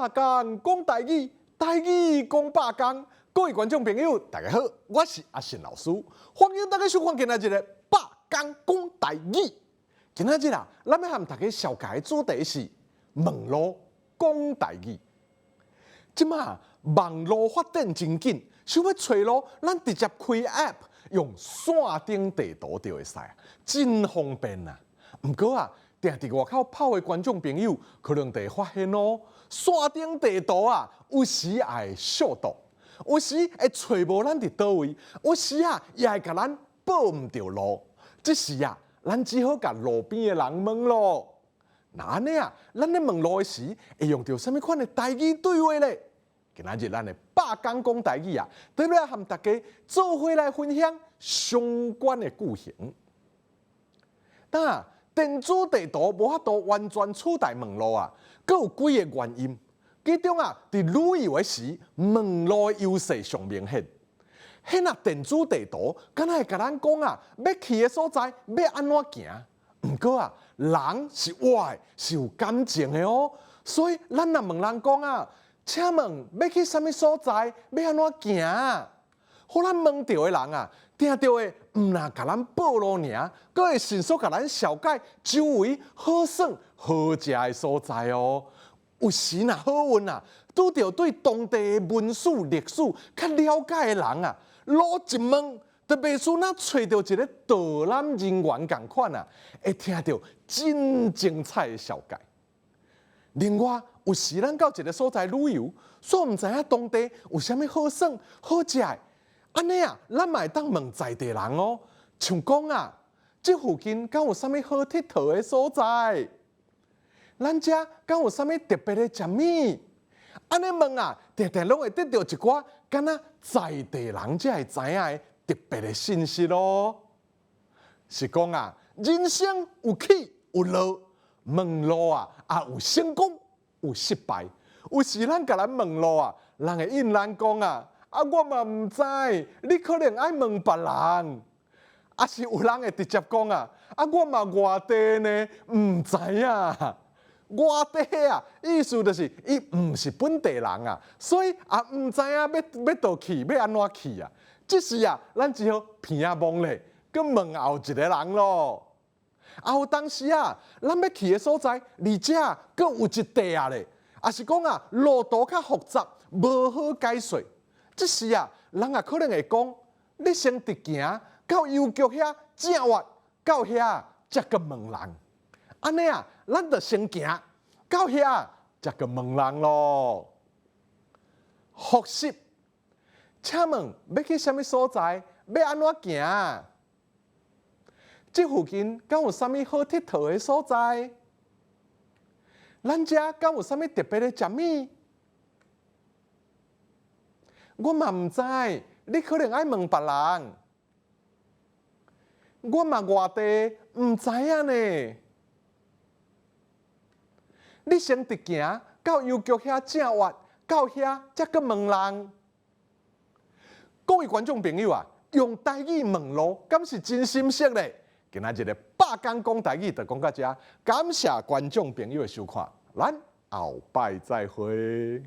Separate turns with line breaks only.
百工講台語，台語講百工。各位觀眾朋友，大家好，我是阿信老師，歡迎大家收看今仔日的百工講台語。今仔日啊，咱欲和大家紹介的主題是問路講台語。這馬網路發展真緊，想欲揣路，咱直接開 App 用線頂地圖就會使，真方便啊！毋過啊，定佇外口跑的觀眾朋友，可能就會發現哦，線頂地圖啊，有時也會數倒，有時會揣無咱佇佗位，有時啊也會共咱報毋著路。這時啊，咱只好共路邊的人問咯。那按呢啊，咱咧問路的時，會用著啥物款的台語對話咧？今仔日咱的百工講台語啊，特別和大家做伙來分享相關的句型。但電子地圖無法度完全取代問路啊，閣有幾个原因。其中啊，佇旅遊的時，問路的優勢上明顯。彼若電子地圖，敢若會共咱講啊，欲去的所在欲按怎行。毋過啊，人是活的，是有感情的哦。所以咱若問人講啊，請問欲去啥物所在，欲按怎行？予咱問著的人啊，定著會毋若共咱報路爾，閣會迅速共咱紹介周圍好耍好食的所在哦。有時若好運啊，拄著對當地的文史歷史較了解的人啊，路一問，就袂輸若揣著一个導覽人員仝款啊，會聽著真精彩的紹介。另外，有時咱到一个所在旅遊，煞毋知影當地有啥物好耍好食的，按呢啊，咱嘛會當問在地人哦。像講啊，這附近敢有啥物好𨑨迌的所在？咱遮敢有啥物特別的食物？按呢問啊，定定攏會得著一寡敢若在地人才會知影的特別的信息咯。是講啊，人生有起有落，問路啊，也有成功有失敗。有時咱共人問路啊，人會應咱講啊，啊我嘛毋知，你可能愛問別人。抑是有人會直接講啊，啊我嘛外地呢，毋知影。外地啊，意思就是伊毋是本地人啊，所以也毋知影欲佗去，欲按怎去啊。這時啊，咱只好鼻仔摸咧，閣問後一个人咯。啊，有當時啊，咱欲去的所在，離遮閣有一塊仔咧，抑是講啊，路途較複雜，無好解說。這時啊，人也可能會講，你先直行到郵局遐正彎，到遐才閣問人。按呢啊，咱就先行到遐，才閣問人咯。複習，請問欲去啥物所在？欲按怎行？這附近敢有啥物好𨑨迌的所在？咱遮敢有啥物特別的食物？我嘛毋知，你可能愛問別人。我嘛外地，毋知影呢。你先直行到郵局遐正彎，到遐才閣問人。各位觀眾朋友啊，用台語問路，敢是真心適咧？今仔日的百工講台語就講到遮，感謝觀眾朋友的收看，咱後擺再會。